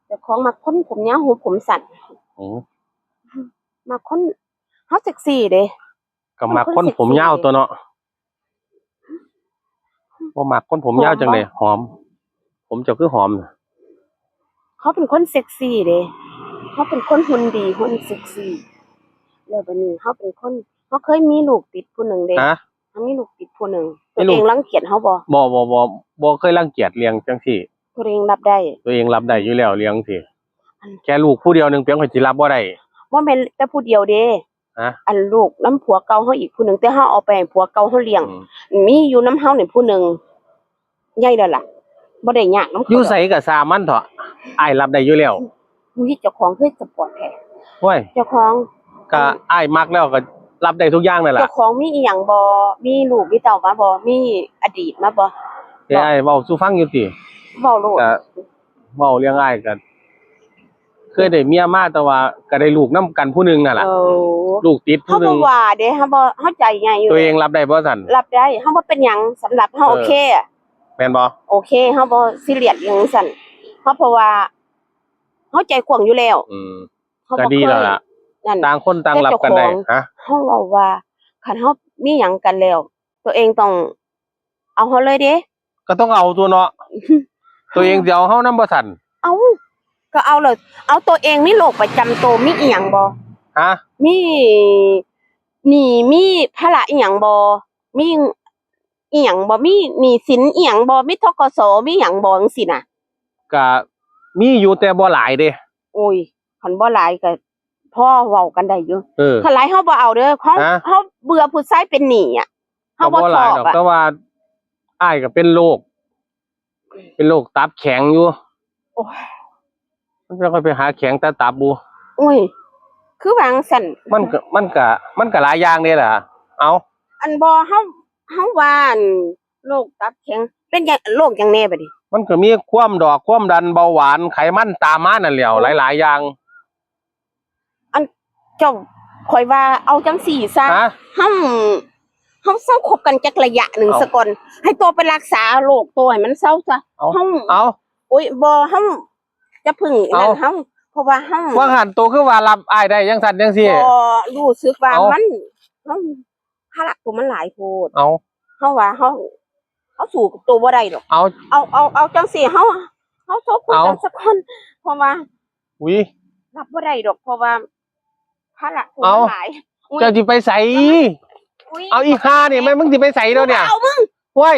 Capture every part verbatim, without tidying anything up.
เจ้าของมักคนผมยาว ผมสั้น อืม มักคน เฮาเซ็กซี่เด้ ก็มักคนผมยาวตัวเนาะ บ่มักคนผมยาวจั่งใด๋ หอมบ่ หอม ผมเจ้าคือหอมน่ะ เขาเป็นคนเซ็กซี่เด้ เขาเป็นคนหุ่นดี หุ่นเซ็กซี่ แล้วบัดนี้เขาเป็นคน เขาเคยมีลูกติดผู้หนึ่งเด้ ฮะ เขามีลูกติดผู้หนึ่ง มีลูก ตัวเองรังเกียจเขาบ่ บ่ บ่ บ่ บ่เคยรังเกียจเรื่องจั่งซี้ ตัวเองรับได้ ตัวเองรับได้อยู่แล้วเรื่องซี้ อัน แค่ลูกผู้เดียวหนึ่งเปียงข้อยสิรับบ่ได้ บ่แม่นแต่ผู้เดียวเด้ ฮะ อันลูกนำผัวเก่าเขาอีกผู้หนึ่ง แต่เขาเอาไปให้ผัวเก่าเขาเลี้ยง อืม มีอยู่นำเขานี่ผู้หนึ่ง ใหญ่แล้วล่ะ บ่ได้ยากนำเขา อยู่ไสก็ซ่ามันเถาะ อ้ายรับได้อยู่แล้ว อุ้ย เจ้าของคือสปอร์ตแท้ โอ้ย เจ้าของ ก็อ้ายมักแล้วก็รับได้ทุกอย่างนั่นล่ะ เจ้าของมีอีหยังบ่ มีลูกมีเต้ามาบ่ มีอดีตมาบ่ เอ้ย อ้ายเว้าสู่ฟังอยู่ติ เว้าโลด ก็ เว้าเรื่องอ้ายก็เคยได้เมียมา แต่ว่าก็ได้ลูกนำกันผู้หนึ่งนั่นล่ะ เออ ลูกติดผู้หนึ่ง เขาบ่ว่าเด้ เขาบ่ เขาใจใหญ่อยู่ ตัวเองรับได้บ่ซั่น รับได้ เขาบ่เป็นหยัง สำหรับเขา เออ โอเคอะ แม่นบ่ โอเค เขาบ่ซีเรียสอิหยังซั่น เขาเพราะว่าเขาใจกว้างอยู่แล้ว อืม เขาบ่ ก็ดีแล้วล่ะ เคยนั่น ต่างคนต่างรับกันได้ แต่เจ้าของ ฮะ เขาเว้าว่า คันเขามีหยังกันแล้ว ตัวเองต้องเอาเขาเลยเด้ ก็ต้องเอาตั๊วเนาะ ตัวเองสิเอาเฮานำบ่ซั่น เอา ก็เอาเลย เอา ตัวเองมีโรคประจำตัว มีอีหยังบ่ ฮะ มีหนี้ มีภาระอีหยังบ่ มีอีหยังบ่ มีหนี้สินอีหยังบ่ มี ธ.ก.ส. มีหยังบ่ จั่งซี้น่ะ ก็มีอยู่แต่บ่หลายเด้ โอ้ย คันบ่หลายก็พอเว้ากันได้อยู่ เออ คันหลายเฮาบ่เอาเด้อ เฮา ฮะ เฮาเบื่อผู้ชายเป็นหนี้อะ เฮาบ่ชอบอะ ก็บ่หลายดอก แต่ว่าอ้ายก็เป็นโรค เป็นโรคตับแข็งอยู่ โอ้ย มันจะค่อยไปหาแข็งแต่ตับบุ โอ้ย คือว่าจั่งซั้น มันก็ มันก็ มันก็หลายอย่างเด้ล่ะ เอ้า อันบ่ เฮา เฮาว่าอันโรคตับแข็ง เป็นหยัง โรคหยังแน่บัดนี้ มันก็มีความดอก ความดัน เบาหวาน ไขมันตามมานั่นแหล้ว โอ้ หลายๆ อย่าง อันเจ้า ข้อยว่าเอาจั่งซี้ซะ ฮะ เฮา เฮาเซาคบกันจักระยะหนึ่ง เอ้า ซะก่อน ให้โตไปรักษาโรคโตให้มันเซาซะ เอ้า เฮา เอ้า โอ้ย บ่ เฮาจะพึ่ง เอ้า นั่นเฮา เพราะว่าเฮา ว่าหั้นโตคือว่ารับอ้ายได้จั่งซั้นจั่งซี้ บ่ รู้สึกว่า เอ้า มัน เฮา ภาระโตมันหลายโพด เอ้า เฮาว่าเฮา เฮาสู้กับโตบ่ได้ดอก เอ้า เอา เอา เอาจั่งซี้ เฮา เฮาโทรคุยกัน เอ้า ซะก่อน เพราะว่า อุ๊ย รับบ่ได้ดอก เพราะว่าภาระโต เอ้า มันหลาย อุ๊ย เจ้าสิไปไส อุ๊ย เอาอีห่านี่ แม่นมึงสิไปไสแล้วเนี่ย กูบ่เอามึง โอ้ย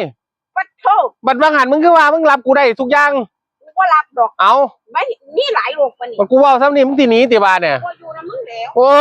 ปัดโธ่ บัดว่าหั้นมึงคือว่ามึงรับกูได้ทุกอย่าง กูบ่รับดอก เอ้า ไม่ มีหลายโรคปานนี้ บัดกูเว้าส่ำนี้มึงสิหนีติบาดเนี่ย บ่อยู่นำมึงแล้ว โอ้